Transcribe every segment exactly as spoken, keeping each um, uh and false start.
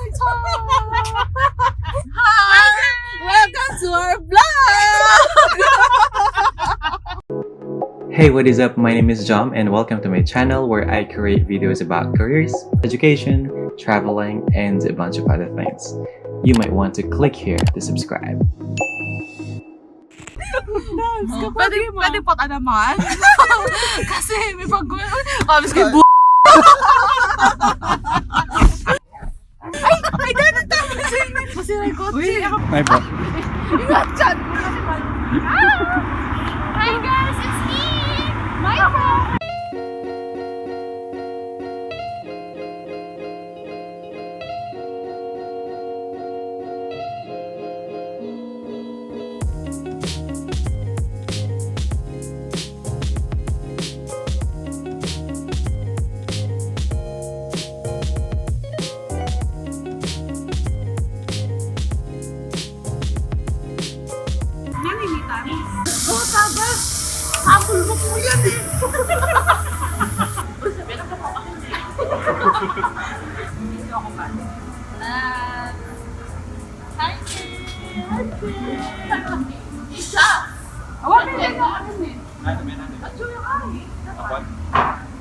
Hi! Welcome to our vlog! Hey, what is up? My name is Jom, and welcome to my channel where I create videos about careers, education, traveling, and a bunch of other things. You might want to click here to subscribe. Pwede, pwede pa ka naman. Kasi may pag-, oh, miski bu-, ay, ay, ganun tama sa inyo. Kasi may kotse. Uy, ako. Ay, po. Ingat dyan. Hi guys, it's me, Michael. Nalimitan. Puta, bes! Apple mo po yan eh! Gusto ko ba? Ah, hi, Jay! Hi, Jay! Isa! Awan, pwede na kami.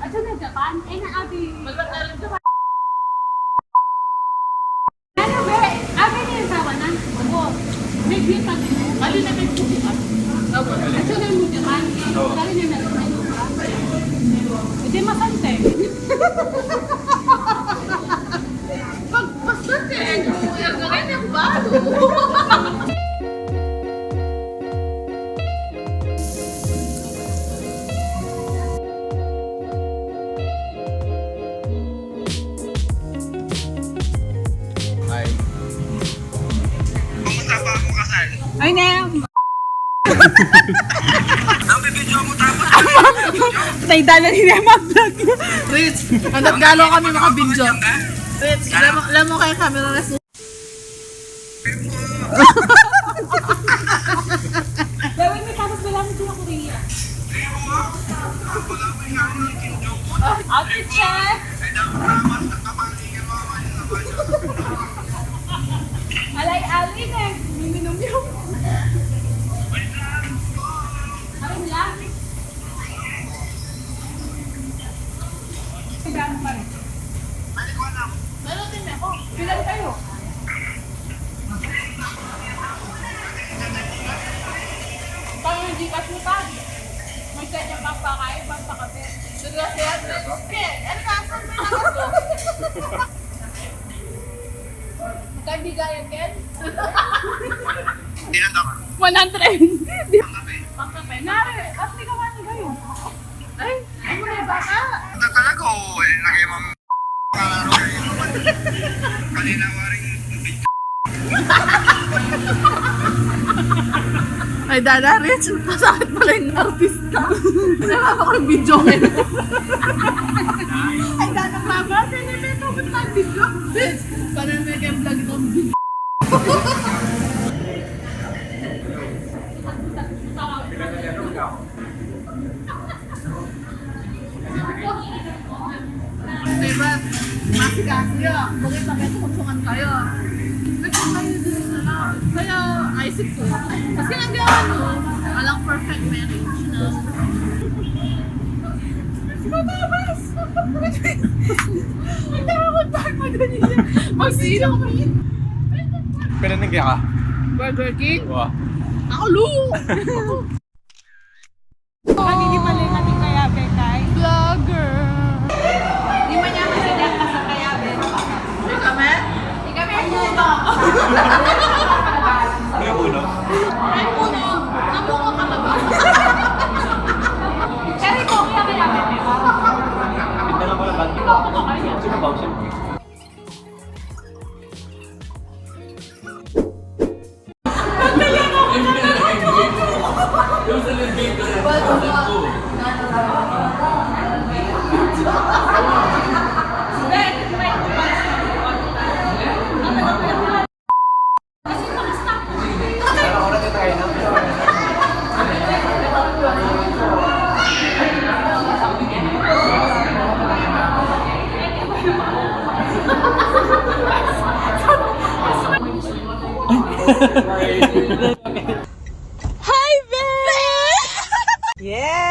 Ato na Japan? Eh, na abi. Malwat na rin Japan. Ano, be? Abi na yung tawa na. Oo. May view pa din. Abi na may puti ka. Ato na yung Japan. Oo. Sabi niya, meron na yung Japan. Hindi masante. Pag, basta, eh. Ang ganda ng balo. Ay, ne. Ang bibidyo mo tapos. Naidala ni Nema vlog. Rich, ang galo kami makabidyo. Rich, alam mo, alam mo kaya camera na su- Gawin mo tapos wala mo sa Korea. Ate Che! Alay, alay na. Minum yung. Alam lang. Meron din ako. Bilang kayo. Pang Gcash mo pa. May kanya pang pakain, pang pakape. Sige, sige, sige. Ano ka? Saan mo na ako? Magkaibigan yan, Ken? One hundred. Pangkape. Nare, at di ka man kayo. Ay, ano na ba ka? Talaga, oh, eh, lagi mang kalaro, eh. Kanina, waring Ay, dada, Rich, masakit pala yung artista. Wala pa akong video ngayon. Ay, dada, mama, sino may pupunta ang video? Bitch, paano may kaya vlog itong video? Diba? Masikaso ya. Bagay pa kayo, tungtungan kayo. Nagkakayo din na lang. Kaya, isip ko. Kasi nagkaano, alang perfect marriage na. Matabas! Magkakakontak mo din niya. Magsino kami. Pila nang kaya ka? Burger King? Wa. Ako, lu! Kanini pala yung ating kayabe, kay? Vlogger. Di man niya kasi dyan ka sa kayabe. Di kami? Di kami ang puno. May puno? May puno. Napuno ka na ba? Pero ikaw, kaya kayabe, di ba? Pindahan ko lang ba? Ikaw, ikaw, ikaw. Sino ba? Sino? Hi, babe! Yeah!